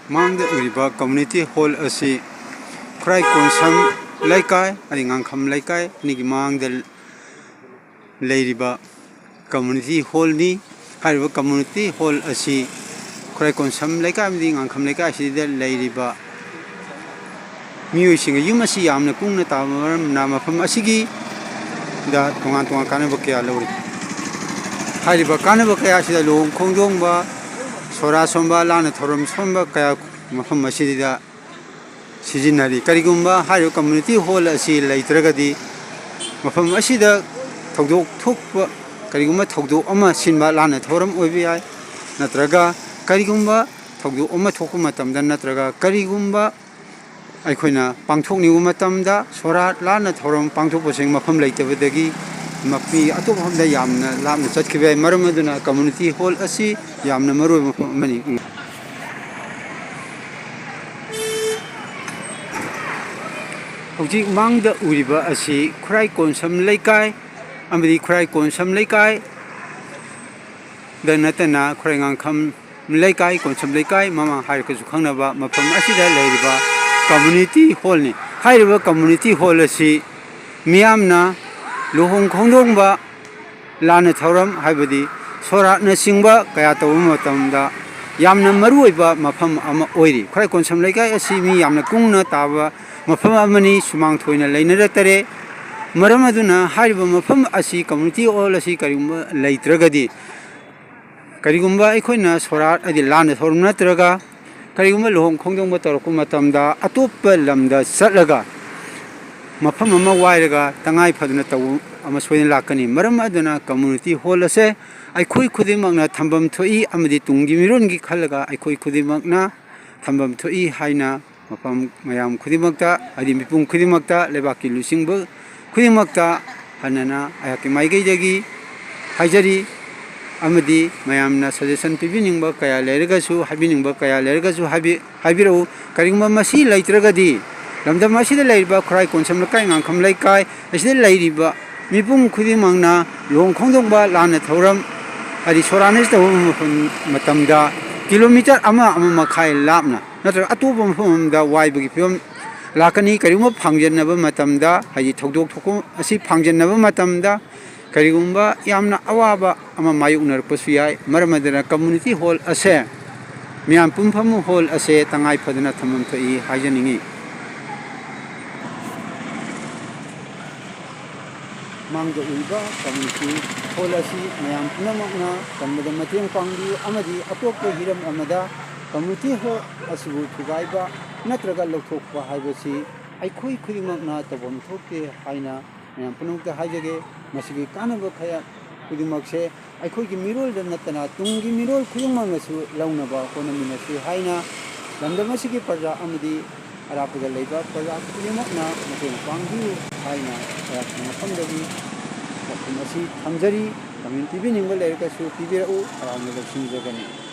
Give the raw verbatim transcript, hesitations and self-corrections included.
ꯃꯥꯡꯗ ꯎꯔꯤꯕ community hall ꯑꯁꯤ ꯈꯨꯔꯥꯏ ꯀꯣꯟꯁꯝ ꯂꯩꯀꯥꯏ ꯑꯃꯗꯤ ꯉꯥꯡꯈꯝ ꯂꯩꯀꯥꯏ ꯑꯅꯤꯒꯤ ꯃꯥꯡꯗ ꯂꯩꯔꯤꯕ community hallꯅꯤ꯫ ꯍꯥꯏꯔꯤꯕ community hall ꯑꯁꯤ ꯈꯨꯔꯥꯏ ꯀꯣꯟꯁꯝ ꯂꯩꯀꯥꯏ ꯑꯃꯗꯤ ꯉꯥꯡꯈꯝ ꯂꯩꯀꯥꯏ ꯑꯁꯤꯗ ꯂꯩꯔꯤꯕ ꯃꯤꯑꯣꯏꯁꯤꯡꯒꯤ ꯌꯨꯝ ꯑꯁꯤ ꯌꯥꯝꯅ ꯀꯨꯡꯅ ꯇꯥꯕ ꯃꯔꯝꯅ ꯃꯐꯝ ꯑꯁꯤꯒꯤ ꯗ ꯇꯣꯉꯥꯟ ꯇꯣꯉꯥꯟ ꯀꯥꯟꯅꯕ ꯀꯌꯥ ꯂꯧꯔꯤ꯫ ꯍꯥꯏꯔꯤꯕ ꯀꯥꯟꯅꯕ ꯀꯌꯥ ꯑꯁꯤꯗ ꯂꯨꯍꯣꯡ ꯈꯣꯡꯗꯣꯡꯕ, ꯁꯣꯔꯥ ꯁꯣꯟꯕ, ꯂꯥꯟꯅ ꯊꯧꯔꯝ ꯁꯣꯟꯕ ꯀꯌꯥ ꯃꯐꯝ ꯑꯁꯤꯗ ꯁꯤꯖꯤꯟꯅꯔꯤ꯫ ꯀꯔꯤꯒꯨꯝꯕ ꯍꯥꯏꯔꯤꯕ community hall ꯑꯁꯤ ꯂꯩꯇ꯭ꯔꯒꯗꯤ ꯃꯐꯝ ꯑꯁꯤꯗ ꯊꯧꯗꯣꯛ ꯊꯣꯛꯄ, ꯀꯔꯤꯒꯨꯝꯕ ꯊꯧꯗꯣꯛ ꯑꯃ ꯁꯤꯟꯕ, ꯂꯥꯟꯅ ꯊꯧꯔꯝ ꯑꯣꯏꯕ ꯌꯥꯏ, ꯅꯠꯇ꯭ꯔꯒ ꯀꯔꯤꯒꯨꯝꯕ ꯊꯧꯗꯣꯛ ꯑꯃ ꯊꯣꯛꯄ ꯃꯇꯝꯗ, ꯅꯠꯇ꯭ꯔꯒ ꯀꯔꯤꯒꯨꯝꯕ ꯑꯩꯈꯣꯏꯅ ꯄꯥꯡꯊꯣꯛꯅꯤꯡꯕ ꯃꯇꯝꯗ, ꯁꯣꯔꯥꯠ ꯂꯥꯟꯅ ꯊꯧꯔꯝ ꯄꯥꯡꯊꯣꯛꯄꯁꯤꯡ ꯃꯐꯝ ꯂꯩꯇꯕꯗꯒꯤ ꯃꯄꯤ ꯑꯇꯣꯞꯄ ꯃꯐꯝꯗ ꯌꯥꯝꯅ ꯂꯥꯞꯅ ꯆꯠꯈꯤꯕ ꯌꯥꯏ꯫ ꯃꯔꯝ ꯑꯗꯨꯅ community hall ꯑꯁꯤ ꯌꯥꯝꯅ ꯃꯔꯨꯑꯣꯏꯕ ꯃꯐꯝ ꯑꯃꯅꯤ꯫ ꯍꯧꯖꯤꯛ ꯃꯥꯡꯗ ꯎꯔꯤꯕ ꯑꯁꯤ ꯈꯨꯔꯥꯏ ꯀꯣꯟꯁꯝ ꯂꯩꯀꯥꯏ ꯑꯃꯗꯤ ꯈꯨꯔꯥꯏ ꯀꯣꯟꯁꯝ ꯂꯩꯀꯥꯏꯗ ꯅꯠꯇꯅ ꯈꯨꯔꯥꯏ ꯉꯥꯡꯈꯝ ꯂꯩꯀꯥꯏ, ꯀꯣꯟꯁꯝ ꯂꯩꯀꯥꯏ ꯃꯃꯥꯡ ꯍꯥꯏꯔꯒꯁꯨ ꯈꯪꯅꯕ ꯃꯐꯝ ꯑꯁꯤꯗ ꯂꯩꯔꯤꯕ community hallꯅꯤ꯫ ꯍꯥꯏꯔꯤꯕ community hall ꯑꯁꯤ ꯃꯤꯌꯥꯝꯅ ꯂꯨꯍꯣꯡ ꯈꯣꯡꯗꯣꯡꯕ, ꯂꯥꯟꯅ ꯊꯧꯔꯝ ꯍꯥꯏꯕꯗꯤ ꯁꯣꯔꯥꯠꯅꯆꯤꯡꯕ ꯀꯌꯥ ꯇꯧꯕ ꯃꯇꯝꯗ ꯌꯥꯝꯅ ꯃꯔꯨꯑꯣꯏꯕ ꯃꯐꯝ ꯑꯃ ꯑꯣꯏꯔꯤ꯫ ꯈꯨꯔꯥꯏ ꯀꯣꯟꯁꯝ ꯂꯩꯀꯥꯏ ꯑꯁꯤ ꯃꯤ ꯌꯥꯝꯅ ꯀꯨꯡꯅ ꯇꯥꯕ ꯃꯐꯝ ꯑꯃꯅꯤ, ꯁꯨꯃꯥꯡ ꯊꯣꯏꯅ ꯂꯩꯅꯔꯛꯇꯔꯦ꯫ ꯃꯔꯝ ꯑꯗꯨꯅ ꯍꯥꯏꯔꯤꯕ ꯃꯐꯝ ꯑꯁꯤ community hall ꯑꯁꯤ ꯀꯔꯤꯒꯨꯝꯕ ꯂꯩꯇ꯭ꯔꯒꯗꯤ, ꯀꯔꯤꯒꯨꯝꯕ ꯑꯩꯈꯣꯏꯅ ꯁꯣꯔꯥꯠ ꯍꯥꯏꯗꯤ ꯂꯥꯟꯅ ꯊꯧꯔꯝ ꯅꯠꯇ꯭ꯔꯒ ꯀꯔꯤꯒꯨꯝꯕ ꯂꯨꯍꯣꯡ ꯈꯣꯡꯗꯣꯡꯕ ꯇꯧꯔꯛꯄ ꯃꯇꯝꯗ ꯑꯇꯣꯞꯄ ꯂꯝꯗ ꯆꯠꯂꯒ ꯃꯐꯝ ꯑꯃ ꯋꯥꯏꯔꯒ ꯇꯉꯥꯏ ꯐꯗꯅ ꯇꯧꯕ ꯑꯃ ꯁꯣꯏꯗꯅ ꯂꯥꯛꯀꯅꯤ꯫ ꯃꯔꯝ ꯑꯗꯨꯅ community hall ꯑꯁꯦ ꯑꯩꯈꯣꯏ ꯈꯨꯗꯤꯡꯃꯛꯅ ꯊꯝꯐꯝ ꯊꯣꯛꯏ ꯑꯃꯗꯤ ꯇꯨꯡꯒꯤ ꯃꯤꯔꯣꯜꯒꯤ ꯈꯜꯂꯒ ꯑꯩꯈꯣꯏ ꯈꯨꯗꯤꯡꯃꯛꯅ ꯊꯝꯐꯝ ꯊꯣꯛꯏ ꯍꯥꯏꯅ ꯃꯐꯝ ꯃꯌꯥꯝ ꯈꯨꯗꯤꯡꯃꯛꯇ, ꯍꯥꯏꯗꯤ ꯃꯤꯄꯨꯝ ꯈꯨꯗꯤꯡꯃꯛꯇ, ꯂꯩꯕꯥꯛꯀꯤ ꯂꯨꯆꯤꯡꯕ ꯈꯨꯗꯤꯡꯃꯛꯇ ꯍꯟꯅꯅ ꯑꯩꯍꯥꯛꯀꯤ ꯃꯥꯏꯀꯩꯗꯒꯤ ꯍꯥꯏꯖꯔꯤ꯫ ꯑꯃꯗꯤ ꯃꯌꯥꯝꯅ suggestion ꯄꯤꯕꯤꯅꯤꯡꯕ ꯀꯌꯥ ꯂꯩꯔꯒꯁꯨ, ꯍꯥꯏꯕꯤꯅꯤꯡꯕ ꯀꯌꯥ ꯂꯩꯔꯒꯁꯨ ꯍꯥꯏꯕꯤ-, ꯍꯥꯏꯕꯤꯔꯛꯎ꯫ ꯀꯔꯤꯒꯨꯝꯕ ꯃꯁꯤ ꯂꯩꯇ꯭ꯔꯒꯗꯤ ꯂꯝꯗꯝ ꯑꯁꯤꯗ ꯂꯩꯔꯤꯕ ꯈꯨꯔꯥꯏ ꯀꯣꯟꯁꯝ ꯂꯩꯀꯥꯏ, ꯉꯥꯡꯈꯝ ꯂꯩꯀꯥꯏ ꯑꯁꯤꯗ ꯂꯩꯔꯤꯕ ꯃꯤꯄꯨꯝ ꯈꯨꯗꯤꯡꯃꯛꯅ ꯂꯨꯍꯣꯡ ꯈꯣꯡꯗꯣꯡꯕ, ꯂꯥꯟꯅ ꯊꯧꯔꯝ, ꯍꯥꯏꯗꯤ ꯁꯣꯔꯥꯠꯅ ꯇꯧꯕ ꯃꯐꯝ-, ꯃꯇꯝꯗ ꯀꯤꯂꯣꯃꯤꯇꯔ ꯑꯃ, ꯑꯃ ꯃꯈꯥꯏ ꯂꯥꯞꯅ ꯅꯠꯇ꯭ꯔꯒ ꯑꯇꯣꯞꯄ ꯃꯐꯝ ꯑꯃꯗ ꯋꯥꯏꯕꯒꯤ ꯐꯤꯕꯝ ꯂꯥꯛꯀꯅꯤ꯫ ꯀꯔꯤꯒꯨꯝꯕ ꯐꯥꯡꯖꯟꯅꯕ ꯃꯇꯝꯗ, ꯍꯥꯏꯗꯤ ꯊꯧꯗꯣꯛ ꯊꯣꯛꯄ ꯑꯁꯤ ꯐꯥꯡꯖꯟꯅꯕ ꯃꯇꯝꯗ, ꯀꯔꯤꯒꯨꯝꯕ ꯌꯥꯝꯅ ꯑꯋꯥꯕ ꯑꯃ ꯃꯥꯌꯣꯛꯅꯔꯛꯄꯁꯨ ꯌꯥꯏ꯫ ꯃꯔꯝ ꯑꯗꯨꯅ community hall ꯑꯁꯦ, ꯃꯤꯌꯥꯝ ꯄꯨꯟꯐꯝ hall ꯑꯁꯦ ꯇꯉꯥꯏ ꯐꯗꯅ ꯊꯝꯐꯝ ꯊꯣꯛꯏ ꯍꯥꯏꯖꯅꯤꯡꯏ꯫ ꯃꯥꯡꯗ ꯎꯔꯤꯕ community hall ꯑꯁꯤ ꯃꯌꯥꯝ ꯄꯨꯝꯅꯃꯛꯅ ꯀꯟꯕꯗ ꯃꯇꯦꯡ ꯄꯥꯡꯕꯤꯌꯨ ꯑꯃꯗꯤ ꯑꯇꯣꯞꯄ ꯍꯤꯔꯝ ꯑꯃꯗ community hall ꯑꯁꯤꯕꯨ ꯊꯨꯒꯥꯏꯕ ꯅꯠꯇ꯭ꯔꯒ ꯂꯧꯊꯣꯛꯄ ꯍꯥꯏꯕꯁꯤ ꯑꯩꯈꯣꯏ ꯈꯨꯗꯤꯡꯃꯛꯅ ꯇꯧꯐꯝ ꯊꯣꯛꯇꯦ ꯍꯥꯏꯅ ꯃꯌꯥꯝ ꯄꯨꯝꯅꯃꯛꯇ ꯍꯥꯏꯖꯒꯦ꯫ ꯃꯁꯤꯒꯤ ꯀꯥꯟꯅꯕ ꯀꯌꯥ ꯈꯨꯗꯤꯡꯃꯛꯁꯦ ꯑꯩꯈꯣꯏꯒꯤ ꯃꯤꯔꯣꯜꯗ ꯅꯠꯇꯅ ꯇꯨꯡꯒꯤ ꯃꯤꯔꯣꯜ ꯈꯨꯗꯤꯡꯃꯛꯅꯁꯨ ꯂꯧꯅꯕ ꯍꯣꯠꯅꯃꯤꯟꯅꯁꯤ ꯍꯥꯏꯅ ꯂꯝꯗꯝ ꯑꯁꯤꯒꯤ ꯄ꯭ꯔꯖꯥ ꯑꯃꯗꯤ ꯑꯔꯥꯞꯄꯗ ꯂꯩꯕ ꯄ꯭ꯔꯖꯥ ꯈꯨꯗꯤꯡꯃꯛꯅ ꯃꯇꯦꯡ ꯄꯥꯡꯕꯤꯌꯨ ꯍꯥꯏꯅ ꯑꯩꯍꯥꯛꯀꯤ ꯃꯐꯝꯗꯒꯤ ꯄꯥꯎꯈꯨꯝ ꯑꯁꯤ ꯊꯝꯖꯔꯤ꯫ Comment ꯄꯤꯕꯤꯅꯤꯡꯕ ꯂꯩꯔꯒꯁꯨ ꯄꯤꯕꯤꯔꯛꯎ, ꯍꯔꯥꯎꯅ ꯂꯧꯁꯤꯟꯖꯒꯅꯤ꯫